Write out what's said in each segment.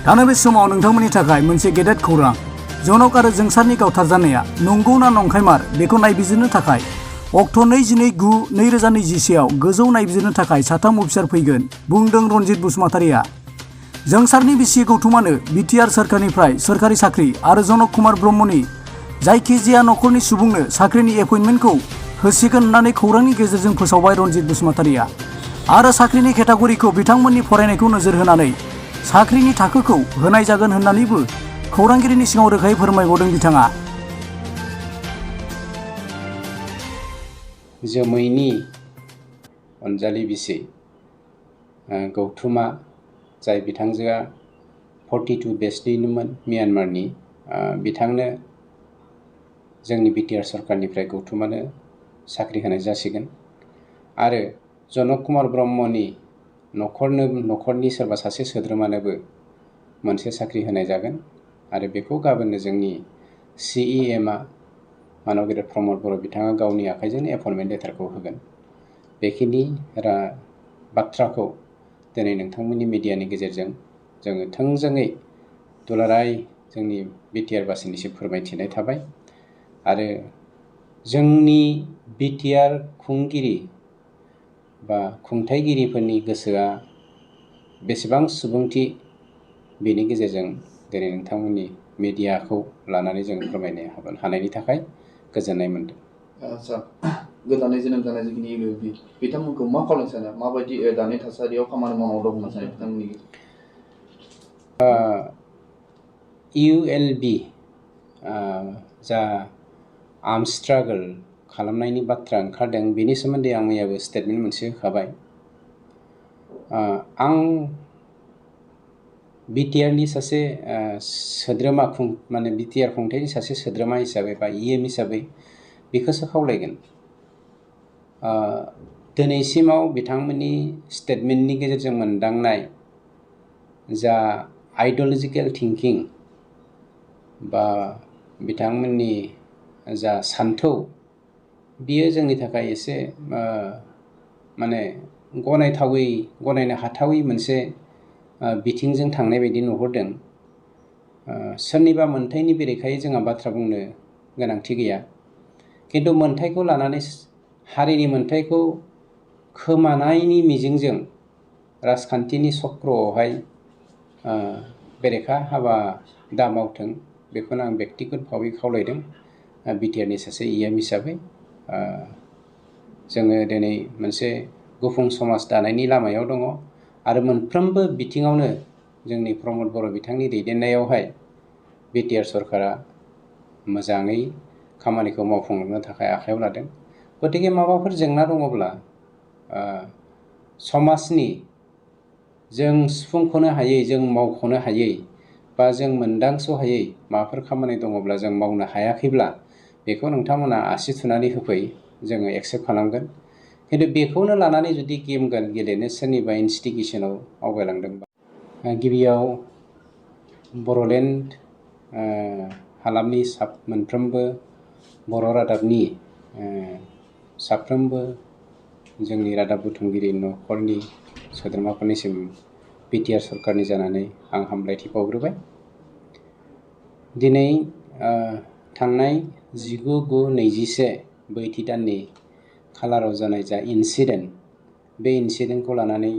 दानो बे समाव नोंथांमोननि थाखाय मोनसे गेदेर खौरां। जनक आरो जोंसारनि गावथारजानाया नंगौना नंखायमार बेखौ नायबिजिरनो थाखाय अक्ट' 22/9/2021 गोजौ नायबिजिरनो थाखाय 3 अफिसार फैगोन, बुंदों रनजित बसुमतारीआ। जोंसारनि बिसि गौथुमानो बिटिआर सोरखारनिफ्राय सोरखारि साख्रि आरो जनक कुमार ब्रह्मनि जायखिजाया नखरनि सुबुंनो साख्रिनि एपइन्टमेन्टखौ होसिगोन होननानै खौरांनि गेजेरजों फोसावबाय रनजित बसुमतारीआ। आरो साख्रिनि केटागरिखौ बिथांमोननि फरायनायखौ नोजोर होनानै साख्रिनि थाखोखौ होनाय जागोन होननानैबो खौरांगिरिनि सिगाङाव रोखायै फोरमायबावदों बिथाङा। जोमैनि अनजालि बिसि गौथुमा, जाय बिथांजोआ 42 बेचनिमोन म्यानमारनि, बिथांनो जोंनि बिटिआर सरकारनिफ्राय गौथुमानो साख्रि होनाय जासिगोन। आरो जनक कुमार ब्रह्मनि नखरनि सोरबा सासे सोद्रोमानोबो मोनसे साख्रि होनाय जागोन। आरो बेखौ गाबोननो जोंनि CEMआ मानव गेदेर प्रमद बर' बिथाङा गावनि आखाइजोंनो एपइन्टमेन्ट लेटारखौ होगोन। बेखिनि बाथ्राखौ दिनै नोंथांमोननि मिडियानि गेजेरजों जोङो थोंजोङै दुलाराय जोंनि बिटिआर बासिनिसिम फोरमायथिनाय थाबाय। आरो जोंनि बिटिआर खुंगिरि बा खुंथाइगिरिफोरनि गोसोआ बेसेबां सुबुंथि, बेनि गेजेरजों दिनै नोंथांमोननि मिडियाखौ लानानै जों फोरमायनो हानायनि थाखाय गोजोननाय मोन्दों। सार, गोदानै जोनोम जानाय जिखिनि ULB बिथांमोनखौ मा खालामनो सानो? माबायदि दानि थासारियाव खामानि मावनांगौ दं होनना सानो बिथांमोननि? ULB जा आर्म स्ट्रागल खालामनायनि बाथ्रा ओंखारदों, बेनि सोमोन्दै आं मैयाबो स्टेटमेन्ट मोनसे होखाबाय। आं बिटिआरनि सासे सोद्रोमा माने बिटिआर खुंथायनि सासे सोद्रोमा हिसाबै बा EM हिसाबै बेखौसो खावलायगोन। दिनैसिमाव बिथांमोननि स्टेटमेन्टनि गेजेरजों मोनदांनाय जा आइडिय'लजिकेल थिंकिं बा बिथांमोननि जा सान्थौ, बियो जोंनि थाखाय एसे माने गनायनो हाथावै मोनसे बिथिंजों थांनाय बायदि नुहुरदों। सोरनिबा मोन्थायनि बेरेखायै जोंहा बाथ्रा बुंनो गोनांथि गैया, खिन्थु मोन्थायखौ लानानै हारिनि मोन्थायखौ खोमानायनि मिजिंजों राजखान्थिनि चक्रआवहाय बेरेखा हाबा दा मावथों, बेखौनो आं बेक्तिगत भाबै खावलायदों बिटिआरनि सासे EM हिसाबै। जोङो दिनै मोनसे गुफुं समाज दानायनि लामायाव दङ आरो मोनफ्रोमबो बिथिङावनो जोंनि प्रमद बर' बिथांनि दैदेननायावहाय बिटिआर सरकारा मोजाङै खामानिखौ मावफुंलांनो थाखाय आखायाव लादों। गतिके माबाफोर जेंना दङब्ला समाजनि जों सुफुंख'नो हायै, जों मावख'नो हायै बा जों मोनदांस'हायै माबाफोर खामानि दङब्ला, जों मावनो हायाखैब्ला बेखौ नोंथांमोना आसि थुनानै होफै, जोङो एक्सेप्ट खालामगोन। खिन्थु बेखौनो लानानै जुदि गेलेनो सोरनिबा इनस्टिटिउसनाव आवगायलांदोंबा, गिबियाव बर'लेण्ड हालामनि मोनफ्रोमबो बर' रादाबनि साफ्रोमबो जोंनि रादाब बुथुमगिरि नखरनि सोद्रोमाफोरनिसिम बिटिआर सरकारनि जानानै आं हामलायथि बावग्रोबाय। दिनै थांनाय 19/9/21 बैथि दाननि खालाराव जानाय जा इन्सिडेन्ट, बे इन्सिडेन्टखौ लानानै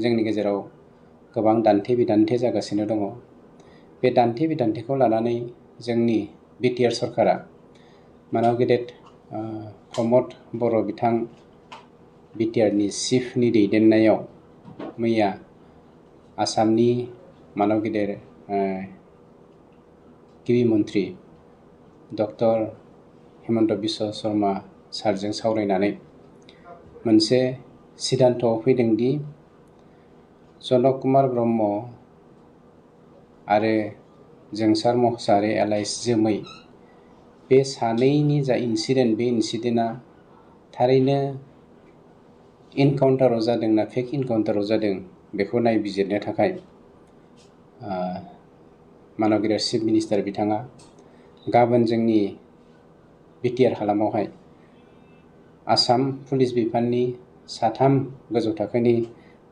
जोंनि गेजेराव गोबां दान्थे बिदान्थे जागासिनो दङ। बे दान्थे बिदान्थेखौ लानानै जोंनि बिटिआर सरकारा मानव गेदेर प्रमद बर' बिथां बिटिआरनि चिफनि दैदेननायाव मैया आसामनि मानव गेदेर गिबि मन्त्रि डक्टर हिमन्त बिश्व शर्मा सारजों सावरायनानै मोनसे सिद्धान्तआव फैदोंदि जनक कुमार ब्रह्म आरो जोंसार मोसाहारि एलाइस जोमै, बे सानैनि जा इन्सिडेन्ट, बे इन्सिडेन्टआ थारैनो इनकाउन्टाराव जादों ना फेक इनकाउन्टाराव जादों, बेखौ नायबिजिरनो थाखाय मानव गेदेर चिफ मिनिस्टार बिथाङा गाबोन जोंनि बिटिआर हालामावहाय आसाम पुलिस बिफाननि 3 गोजौ थाखोनि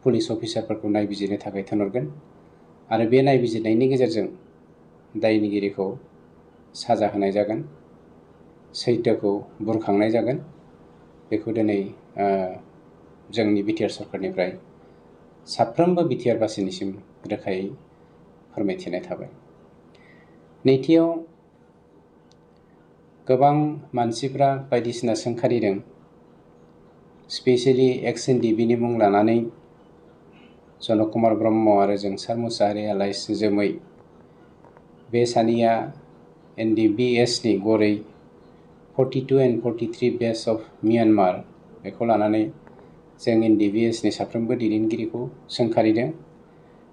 पुलिस अफिसारफोरखौ नायबिजिरनो थाखाय थिनहरगोन। आरो बे नायबिजिरनायनि गेजेरजों दायनिगिरिखौ साजा होनाय जागोन, सैथोखौ बुरखांनाय जागोन। बेखौ दिनै जोंनि बिटिआर सरकारनिफ्राय साफ्रोमबो बिटिआर बासिनिसिम रोखायै फोरमायथिनाय थाबाय। नैथियाव गोबां मानसिफ्रा बायदिसिना सोंखारिदों, स्पेसियेलि एक्स एनडिबिनि मुं लानानै जनक कुमार ब्रह्म आरो जोंसार मुसाहारि एलाइस जोमै बे सानैया NDBS-नि गरै 42 and 43 बेस अफ म्यानमार बेखौ लानानै जों NDBS-नि साफ्रोमबो दैदेनगिरिखौ सोंखारिदों।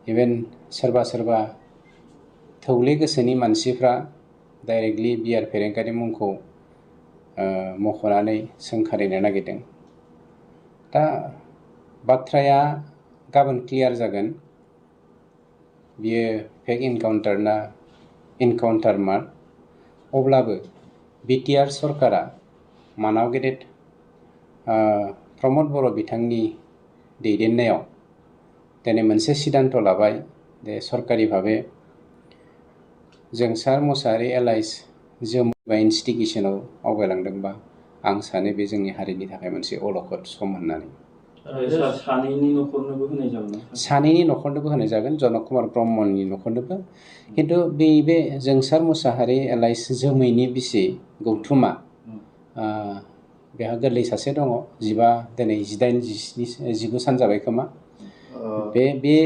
इभेन सोरबा सोरबा थौले गोसोनि मानसिफ्रा डाइरेक्टलि बिआर फेरेंगानि मुंखौ मख'नानै सोंखारिनो नागिरदों। दा बाथ्राया गाबोन क्लियार जागोन, बियो फेक इनकाउन्टार ना इनकाउन्टार मार। अब्लाबो बिटिआर सरकारा मानाव गेदेर प्रमद बर' बिथांनि दैदेननायाव दिनै मोनसे सिद्धान्त लाबाय जे सरकारि भाबै जोंसार मुसाहारि एलाइस जोमै इनस्टिटिउसनाव आवगायलांदोंबा आं सानो बे जोंनि हारिनि थाखाय मोनसे अलखद सम होननानै। सानैनि न'खरनोबो होनाय जागोन ना? सानैनि न'खरनोबो होनाय जागोन, जनक कुमार ब्रह्मनि न'खरनोबो। खिन्थु बे जोंसार मुसाहारि एलाइस जोमैनि बिसि गौथुमा, बेहा गोरलै सासे दङ, 19 सान जाबाय खोमा। बे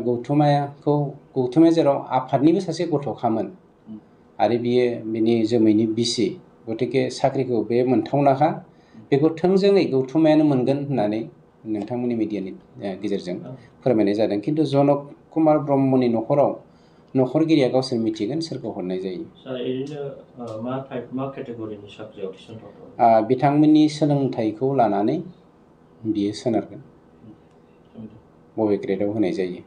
गौथुमाया जेराव आफादनिबो सासे गथ'खामोन आरो बिनि जोमैनि बिसि, गतिके साख्रिखौ बे मोनथावनाखा। बेखौ थोंजोङै गौथुमायानो मोनगोन होननानै नोंथांमोननि मिडियानि गेजेरजों फोरमायनाय जादों। खिन्थु जनक कुमार ब्रह्मनि न'खराव न'खरगिरिया गावसोर मिथिगोन सोरखौ हरनाय जायो। बिथांमोननि सोलोंथाइखौ लानानै बियो सोनारगोन, बबे ग्रेडआव होनाय जायो।